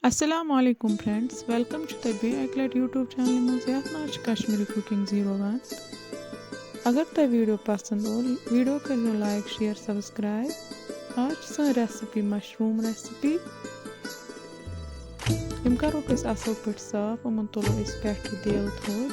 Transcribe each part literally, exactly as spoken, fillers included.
السلام علیکم friends، welcome چھُ تۄہہِ بیٚیہِ اَکہِ لَٹہِ YouTube channel منٛز، یَتھ ناو چھُ Kashmiri Cooking zero one۔ اگر تۄہہِ video پسنٛد اوس، video کٔرۍزیو like، share، subscribe۔ آز چھِ سٲنۍ recipe mushroom recipe۔ یِم کَرہوکھ أسۍ اَصٕل پٲٹھۍ صاف، یِمَن تُلو أسۍ پٮ۪ٹھٕ دیل تھوٚد۔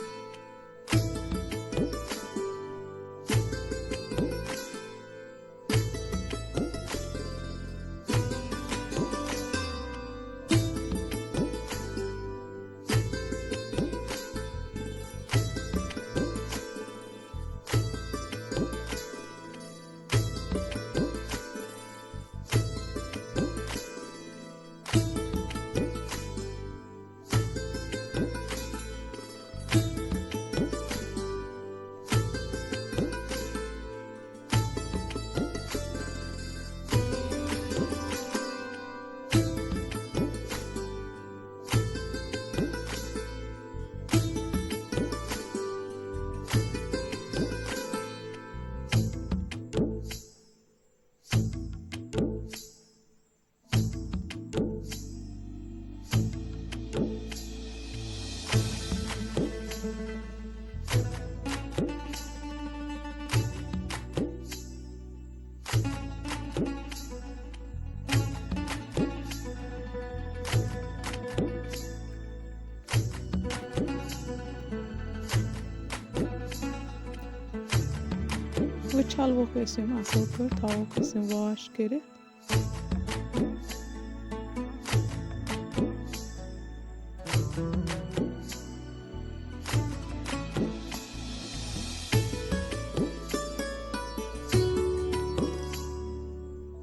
وۄنۍ چھَلوکھ أسۍ یِم اَصٕل پٲٹھۍ، تھاووکھ أسۍ یِم wash کٔرِتھ۔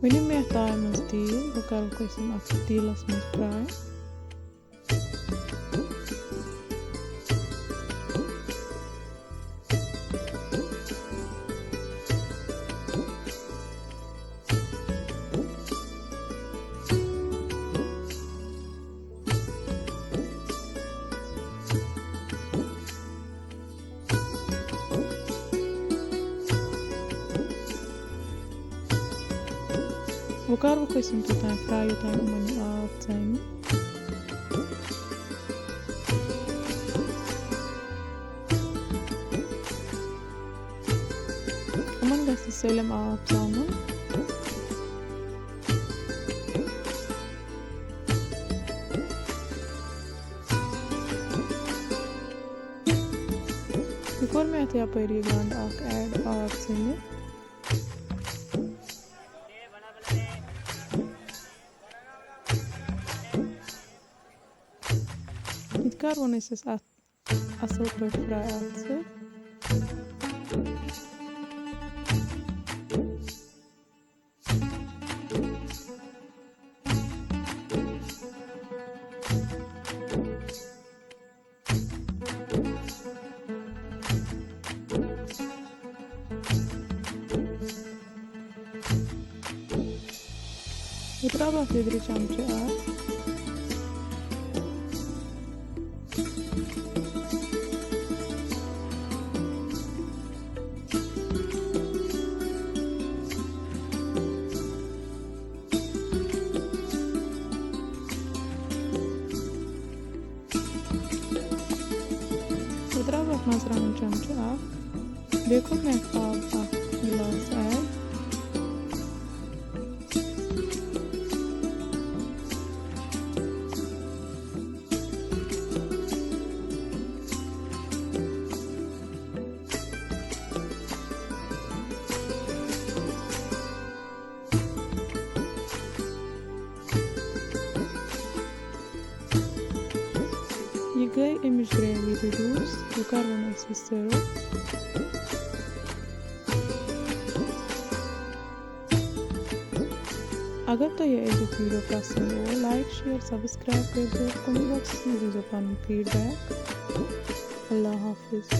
وۄنۍ یِم مےٚ تایہِ منٛز تیٖل، بہٕ کَرٕ کٲنٛسہِ یِم اَتھ تیٖلَس منٛز fry۔ وۄنۍ کَرہوکھ أسۍ یِم توٚتام fry، یوٚتام یِمَن یہِ آب ژَمہِ۔ یِمَن گژھِ سٲلِم آب ژَمُن۔ یہِ کوٚر مےٚ اَتھ یَپٲرۍ یہِ گَنٛڈٕ اَکھ add آب ژٔمِتھ۔ یہِ تہِ کَرون أسۍ اَتھ اَصٕل پٲٹھۍ fry اَتھ سۭتۍ۔ بہٕ ترٛاوٕ اَتھ لیٚدرِ چمچہٕ اَکھ۔ بہٕ ترٛاوٕ اَتھ مرژٕوانٛگن چمچہٕ اَکھ۔ بیٚیہِ کوٚر مےٚ آب اَکھ گِلاس add۔ یہِ گٔے اَمِچ gravy reduce۔ وۄنۍ کَرون أسۍ یہِ serve۔ اگر تۄہہِ یہِ أزیُک video پسنٛد آو، like، share، subscribe کٔرۍزیو، comment box منٛز دیٖزیو پَنُن feedback۔ اللہ حافظ۔